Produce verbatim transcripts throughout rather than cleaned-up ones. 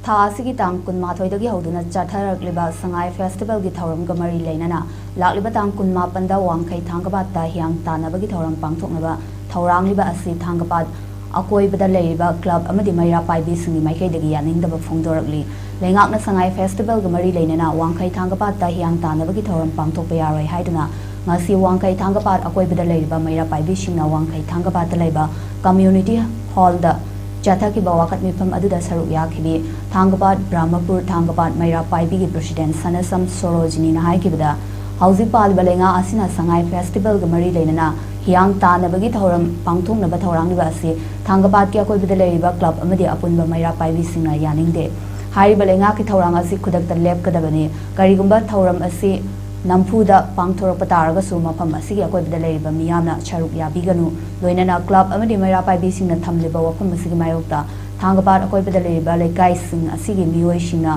ꯊꯥ ꯑꯁꯤꯒꯤ ꯇꯥꯡ ꯀꯨꯟꯃꯥꯊꯣꯏꯗꯒꯤ ꯍꯧꯗꯨꯅ ꯆꯠꯊꯔꯛꯂꯤꯕ ꯁꯉꯥꯏ ꯐꯦꯁꯇꯤꯚꯦꯜꯒꯤ ꯊꯧꯔꯝꯒ ꯃꯔꯤ ꯂꯩꯅꯅ ꯂꯥꯛꯂꯤꯕ ꯇꯥꯡ ꯀꯨꯟꯃꯥꯄꯟꯗ ꯋꯥꯡꯈꯩ ꯊꯥꯡꯒꯄꯥꯠꯇ ꯍꯤꯌꯥꯡ ꯇꯥꯟꯅꯕꯒꯤ ꯊꯧꯔꯝ ꯄꯥꯡꯊꯣꯛꯅꯕ ꯊꯧꯔꯥꯡꯂꯤꯕ ꯑꯁꯤ ꯊꯥꯡꯒꯄꯥꯠ ꯑꯀꯣꯏꯕꯗ ꯂꯩꯔꯤꯕ ꯀ꯭ꯂꯕ ꯑꯃꯗꯤ ꯃꯩꯔꯥ ꯄꯥꯏꯕꯤꯁꯤꯡꯒꯤ ꯃꯥꯏꯀꯩꯗꯒꯤ ꯌꯥꯅꯤꯡꯗꯕ ꯐꯣꯡꯗꯣꯔꯛꯂꯤ꯫ ꯂꯩꯉꯥꯛꯅ ꯁꯉꯥꯏ ꯐꯦꯁꯇꯤꯚꯦꯜꯒ ꯃꯔꯤ ꯂꯩꯅꯅ ꯋꯥꯡꯈꯩ ꯊꯥꯡꯒꯄꯥꯠꯇ ꯍꯤꯌꯥꯡ ꯇꯥꯟꯅꯕꯒꯤ ꯊꯧꯔꯝ ꯄꯥꯡꯊꯣꯛꯄ ꯌꯥꯔꯣꯏ ꯍꯥꯏꯗꯨꯅ ꯉꯁꯤ ꯋꯥꯡꯈꯩ ꯊꯥꯡꯒꯄꯥꯠ ꯑꯀꯣꯏꯕꯗ ꯂꯩꯔꯤꯕ ꯃꯩꯔꯥ ꯄꯥꯏꯕꯤꯁꯤꯡꯅ ꯋꯥꯡꯈꯩ ꯊꯥꯡꯒꯄꯥꯠꯇ ꯂꯩꯕ ꯀꯝꯃ꯭ꯌꯨꯅꯤꯇꯤ ꯍꯣꯜꯗ ꯆꯠꯊꯈꯤꯕ ꯋꯥꯀꯠ ꯃꯤꯐꯝ ꯑꯗꯨꯗ ꯁꯔꯨꯛ ꯌꯥꯈꯤꯕꯤ ꯊꯥꯡꯒꯄꯥꯠ ꯕ꯭ꯔꯍꯃꯄꯨꯔ ꯊꯥꯡꯒꯄꯥꯠ ꯃꯩꯔꯥ ꯄꯥꯏꯕꯤꯒꯤ ꯄ꯭ꯔꯁꯤꯗꯦꯟ ꯁꯅꯁꯝ ꯁꯣꯔꯣꯖꯤꯅꯤꯅ ꯍꯥꯏꯈꯤꯕꯗ, ꯍꯧꯖꯤꯛ ꯄꯥꯜꯂꯤꯕ ꯂꯩꯉꯥꯛ ꯑꯁꯤꯅ ꯁꯉꯥꯏ ꯐꯦꯁꯇꯤꯚꯦꯜꯒ ꯃꯔꯤ ꯂꯩꯅꯅ ꯍꯤꯌꯥꯡ ꯇꯥꯟꯅꯕꯒꯤ ꯊꯧꯔꯝ ꯄꯥꯡꯊꯣꯛꯅꯕ ꯊꯧꯔꯥꯡꯂꯤꯕ ꯑꯁꯤ ꯊꯥꯡꯒꯄꯥꯠꯀꯤ ꯑꯀꯣꯏꯕꯗ ꯂꯩꯔꯤꯕ ꯀ꯭ꯂꯕ ꯑꯃꯗꯤ ꯑꯄꯨꯟꯕ ꯃꯩꯔꯥ ꯄꯥꯏꯕꯤꯁꯤꯡꯅ ꯌꯥꯅꯤꯡꯗꯦ꯫ ꯍꯥꯏꯔꯤꯕ ꯂꯩꯉꯥꯛꯀꯤ ꯊꯧꯔꯥꯡ ꯑꯁꯤ ꯈꯨꯗꯛꯇ ꯂꯦꯞꯀꯗꯕꯅꯤ꯫ ꯀꯔꯤꯒꯨꯝꯕ ꯊꯧꯔꯝ ꯑꯁꯤ ꯅꯝꯐꯨꯗ ꯄꯥꯡꯊꯣꯔꯛꯄ ꯇꯥꯔꯒꯁꯨ ꯃꯐꯝ ꯑꯁꯤꯒꯤ ꯑꯀꯣꯏꯕꯗ ꯂꯩꯔꯤꯕ ꯃꯤꯌꯥꯝꯅ ꯁꯔꯨꯛ ꯌꯥꯕꯤꯒꯅꯨ꯫ ꯂꯣꯏꯅꯅ ꯀ꯭ꯂꯕ ꯑꯃꯗꯤ ꯃꯩꯔꯥ ꯄꯥꯏꯕꯤꯁꯤꯡꯅ ꯊꯝꯂꯤꯕ ꯋꯥꯐꯝ ꯑꯁꯤꯒꯤ ꯃꯥꯌꯣꯛꯇ ꯊꯥꯡꯒꯄꯥꯠ ꯑꯀꯣꯏꯕꯗ ꯂꯩꯔꯤꯕ ꯂꯩꯀꯥꯏꯁꯤꯡ ꯑꯁꯤꯒꯤ ꯃꯤꯑꯣꯏꯁꯤꯡꯅ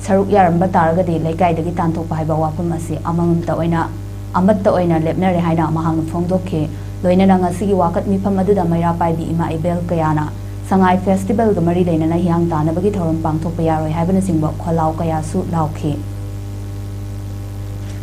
ꯁꯔꯨꯛ ꯌꯥꯔꯝꯕ ꯇꯥꯔꯒꯗꯤ ꯂꯩꯀꯥꯏꯗꯒꯤ ꯇꯥꯟꯊꯣꯛꯄ ꯍꯥꯏꯕ ꯋꯥꯐꯝ ꯑꯁꯤ ꯑꯃꯃꯝꯇ ꯑꯣꯏꯅ, ꯑꯃꯠꯇ ꯑꯣꯏꯅ ꯂꯦꯞꯅꯔꯦ ꯍꯥꯏꯅ ꯃꯍꯥꯛꯅ ꯐꯣꯡꯗꯣꯛꯈꯤ꯫ ꯂꯣꯏꯅꯅ ꯉꯁꯤꯒꯤ ꯋꯥꯀꯠ ꯃꯤꯐꯝ ꯑꯗꯨꯗ ꯃꯩꯔꯥ ꯄꯥꯏꯕꯤ ꯏꯃꯥ ꯏꯕꯦꯜ ꯀꯌꯥꯅ ꯁꯉꯥꯏ ꯐꯦꯁꯇꯤꯚꯦꯜꯒ ꯃꯔꯤ ꯂꯩꯅꯅ ꯍꯤꯌꯥꯡ ꯇꯥꯟꯅꯕꯒꯤ ꯊꯧꯔꯝ ꯄꯥꯡꯊꯣꯛꯄ ꯌꯥꯔꯣꯏ ꯍꯥꯏꯕꯅꯆꯤꯡꯕ ꯈꯣꯜꯂꯥꯎ ꯀꯌꯥꯁꯨ ꯂꯥꯎꯈꯤ꯫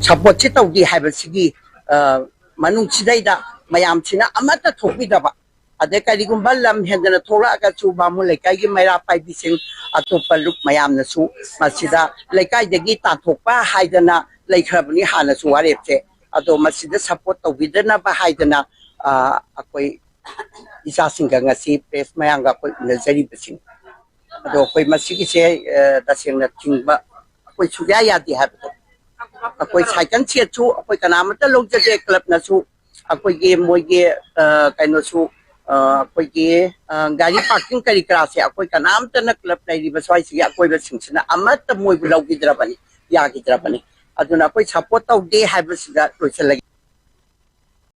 ꯁꯄꯣꯔꯠꯁꯤ ꯇꯧꯗꯦ ꯍꯥꯏꯕꯁꯤꯒꯤ, ꯑ, ꯃꯅꯨꯡꯁꯤꯗꯩꯗ ꯃꯌꯥꯝꯁꯤꯅ ꯑꯃꯠꯇ ꯊꯣꯛꯄꯤꯗꯕ, ꯑꯗꯩ ꯀꯔꯤꯒꯨꯝꯕ ꯂꯝ ꯍꯦꯟꯗꯅ ꯊꯣꯛꯂꯛꯑꯒꯁꯨ ꯕꯥꯃꯣꯟ ꯂꯩꯀꯥꯏꯒꯤ ꯃꯩꯔꯥ ꯄꯥꯏꯕꯤꯁꯤꯡ, ꯑꯇꯣꯞꯄ ꯂꯨꯞ ꯃꯌꯥꯝꯅꯁꯨ ꯃꯁꯤꯗ ꯂꯩꯀꯥꯏꯗꯒꯤ ꯇꯥꯟꯊꯣꯛꯄ ꯍꯥꯏꯗꯅ ꯂꯩꯈ꯭ꯔꯕꯅꯤ ꯍꯥꯟꯅꯁꯨ ꯋꯥꯔꯦꯞꯁꯦ꯫ ꯑꯗꯣ ꯃꯁꯤꯗ ꯁꯄꯣꯔꯠ ꯇꯧꯕꯤꯗꯅꯕ ꯍꯥꯏꯗꯅ, ꯑ, ꯑꯩꯈꯣꯏ ꯏꯆꯥꯁꯤꯡꯒ ꯉꯁꯤ ꯄ꯭ꯔꯦꯁ ꯃꯌꯥꯝꯒ ꯑꯩꯈꯣꯏ ꯎꯅꯖꯔꯤꯕꯁꯤꯡ ꯑꯗꯣ ꯑꯩꯈꯣꯏ ꯃꯁꯤꯒꯤꯁꯦ, ꯑ, ꯇꯁꯦꯡꯅ ꯊꯤꯡꯕ ꯑꯩꯈꯣꯏ ꯁꯨꯡꯌꯥ ꯌꯥꯗꯦ ꯍꯥꯏꯕꯗꯣ꯫ ꯑꯩꯈꯣꯏ ꯁꯥꯏꯀꯜ ꯁꯦꯠꯁꯨ ꯑꯩꯈꯣꯏ ꯀꯅꯥꯃꯠꯇ ꯂꯧꯖꯗꯦ, ꯀ꯭ꯂꯕꯅꯁꯨ ꯑꯩꯈꯣꯏꯒꯤ ꯃꯣꯏꯒꯤ, ꯑ, ꯀꯩꯅꯣꯁꯨ, ꯑ, ꯑꯩꯈꯣꯏꯒꯤ, ꯑ, ꯒꯥꯔꯤ ꯄꯥꯔꯀꯤꯡ ꯀꯔꯤ ꯀꯔꯥꯁꯦ ꯑꯩꯈꯣꯏ ꯀꯅꯥꯝꯇꯅ ꯀ꯭ꯂꯕ ꯂꯩꯔꯤꯕ ꯁ꯭ꯋꯥꯏꯁꯤꯒꯤ ꯑꯀꯣꯏꯕꯁꯤꯡꯁꯤꯅ ꯑꯃꯠꯇ ꯃꯣꯏꯕꯨ ꯂꯧꯈꯤꯗ꯭ꯔꯕꯅꯤ, ꯌꯥꯈꯤꯗ꯭ꯔꯕꯅꯤ꯫ ꯑꯗꯨꯅ ꯑꯩꯈꯣꯏ ꯁꯄꯣꯔꯠ ꯇꯧꯗꯦ ꯍꯥꯏꯕꯁꯤꯗ ꯂꯣꯏꯁꯤꯜꯂꯒꯦ꯫